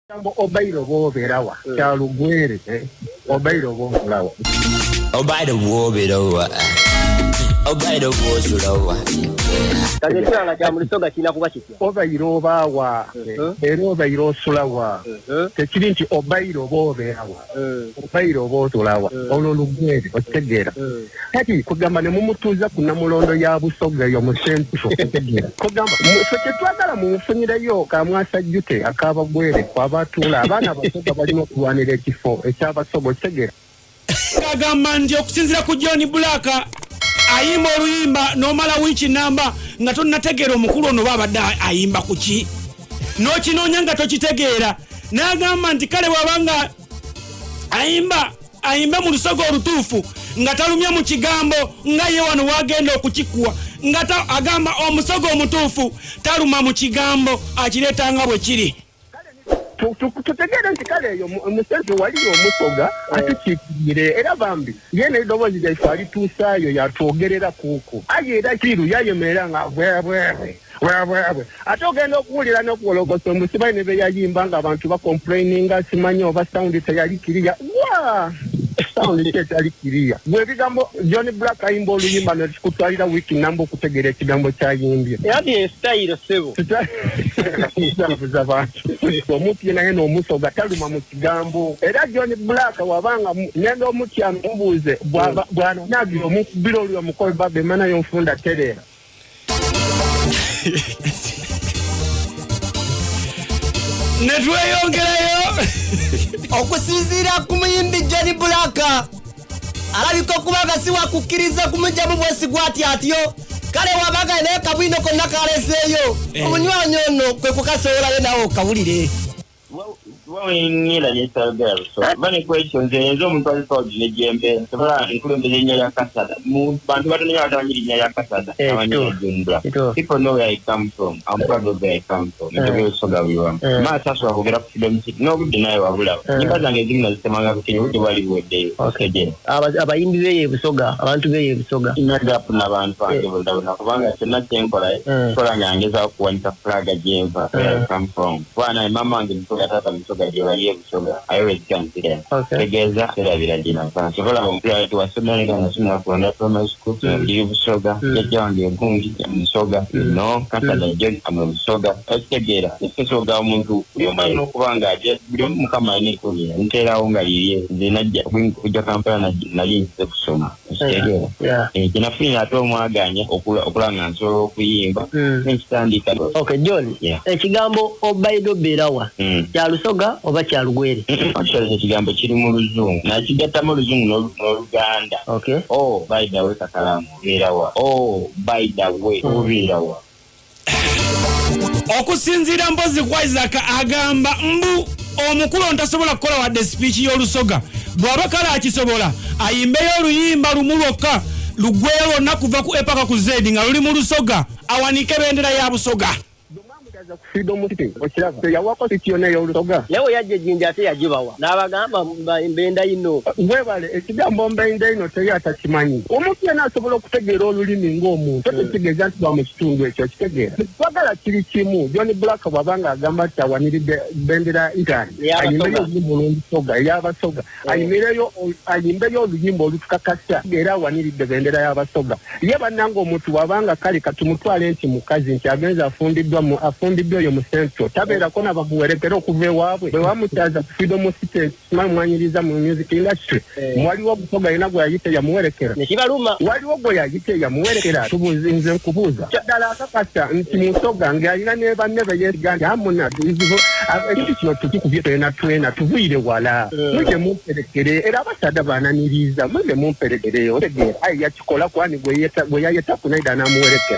Ekigambo obaire oba obeerawa kya lugwere, obaire oba okolawa. Obaire bw'obeerawa, obaire bw'osulawa. Kati ekirala kya mu Lusoga kirina kuba kitya? Obaire obaawa era obaire osulawa. Tekiri nti obaire oba obeerawa, obaire oba osulawa, olwo lugwere, okitegeera? Kati kugamba ne mumutuuza ku Namulondo ya Busoga eyo mu Central, okitegeera? Kugamba ffe kyetwagala mumufunyireyo kamwasajjute ak'abagwere kwabatuula abaana Abasoga balina okulwanira ekifo ekyabasoga, okitegeera? Agamba nti okusinziira ku John Black, ayimba oluyimba n'omala wiiki namba nga tonnategeera omukulu ono oba abadde ayimba ku ki, n'okinoonya nga tokitegeera. N'agamba nti kale bw'aba nga ayimba, ayimbe mu Lusoga olutuufu nga talumye mu kigambo, nga ye wano wagenda okukikuwa nga agamba omusoga omutuufu taluma mu kigambo, akireeta nga bwe kiri. Tutegeere nti kale eyo mu Central waliyo omusoga atukiikirire, era bambi ye n'eddoboozi lyaife alituusaayo yatwogerera kuuku. Aye era kiru yayemerera nga bwebwebwe bwebwebwe, ate ogenda okuwulira n'okuwolokosa omusibayi ne beyayimba nga abantu bacomplaininga, simanyi oba sound teyali clear. Wa sound ki etali clear? Gwe ebigambo John Black ayimba oluyimba nekikutwalira wiiki namba okutegeera ekigambo kyayimbye. Era bye sitayiro, ssebo. Kitabuza bantu. Omuntu ye naye n'omusoga taluma mu kigambo. Era John Black wabanga ngenda omutya mubuuze bw'anaagira omukubira oli omukolo baba emana y'onfunda tereera. Ne tweyongerayo. Okusinziira ku muyimbi John Black, alabika okuba nga si wakukkiriza kumugyamu bwesigwa atyo atyo. Kale wabanga naye kabwino konna kaleseeyo, omunywanyi ono kwe kukasowolayo, nawe okawulire. Wenyera nesayogera Lusoga ba ne kwekyo nze omuntu ali proud ne jembe sobola nkulembeza erinnya lya Kasada mu bantu batono nnyo abatamanyi erinnya lya Kasada. Amanyi John Black. People know where I come from. I'm proud of where I come from. Njogera Olusoga buli wamu. Maaso asobola kwogera ku Freedom City n'obudde naye wabulaba. Nyimba zange ezimu nazitemanga ku Kenya, obudde bwali buweddeyo. Otegeera? Abayimbi beeyo ebusoga, abantu beeyo ebusoga. Sina gap n'abantu bange bonna bonna, kubanga kyonna kyenkola kola nga ngezaako kuwanika flag gyenva, where I come from. Kuba naye mama wange Musoga, taata Musoga, gye bali e Busoga. I always consider. Tegeeza terabira gye nava. Sobola ompulira nti wasomera nga nasomera ku Rwanda Primary School, ndi Busoga, jjajja wange egundi Musoga, no Kasada John am Busoga. Okitegeera? Esoga omuntu buli omu alina okuba nga buli omu Mukama alina ekkubo nteerawo nga lirye. Nze najja kujja Kampala nali nzize kusoma. Okitegeera? Kye nafunira ate omwaganya okulaba nga nsobola okuyimba nenkitandika. Okay, John. Yeah. Ekigambo obaide obeerawa kya Lusoga oba kya Lugwere? Actually, ekigambo kiri mu Luzungu, nakigattamu Oluzungu n'Oluganda. Oh, by the way, kakalamu obeerawa? Oh, by the way, obeerawa? Okusinziira mpozi ku Isaac, agamba mbu omukulu ono tasobola kukola wadde speech y'Olusoga. Bw'aba kale akisobola, ayimbeyo oluyimba lumu lwokka lugweyo lwonna kuva ku A paka ku Z nga luli mu Lusoga, awanike bendera ya Busoga. Mwamugaza ku Freedom City, okiraba teyawako city yonna ey'Olusoga. Naye we yajja ejjinja ate yagibawa n'abagamba mbenda ino. Webale, ekigambo mbenda ino teri atakimanyi. Omuntu yenna asobola okutegeera olulimi ng'omuntu, so tekitegeeza nti bwa mu kitundu ekyo, okitegeera? Twagala kiri kimu, John Black bw'aba nga agamba nti awaniridde bendera ya Italy, Ey'Abasoga. ayimbeyo oluyimba olw'Olusoga ey'Abasoga, ayimbeyo oluyimba olutukakasa era awaniridde bendera y'Abasoga. Ye bannanga omuntu bw'abanga kale katumutwale nti mukazi nti agenze afundiddwa afumbiddwa oyo mu Central, tabeerako nabamuwerekera okuva ewaabwe bwe bamukyaza ku Freedom City, simanyi mwanyiriza mu music industry. Waliwo Omusoga yena gwe yayita yamuwerekera? Nekibaluma. Waliwo gwe yayita yamuwerekera? Tubuuze, nze nkubuuza, ddala akakasa nti Musoga ng'alina ne banne be yeesiga nti amuna ekintu kino tukikubye twena twena tuvuyire wala, muje mumperekere, era abasaadha bananiriza, muje mumperekere, otegeera? Aye yakikola kwani gwe yayeta kunaida n'amuwerekera.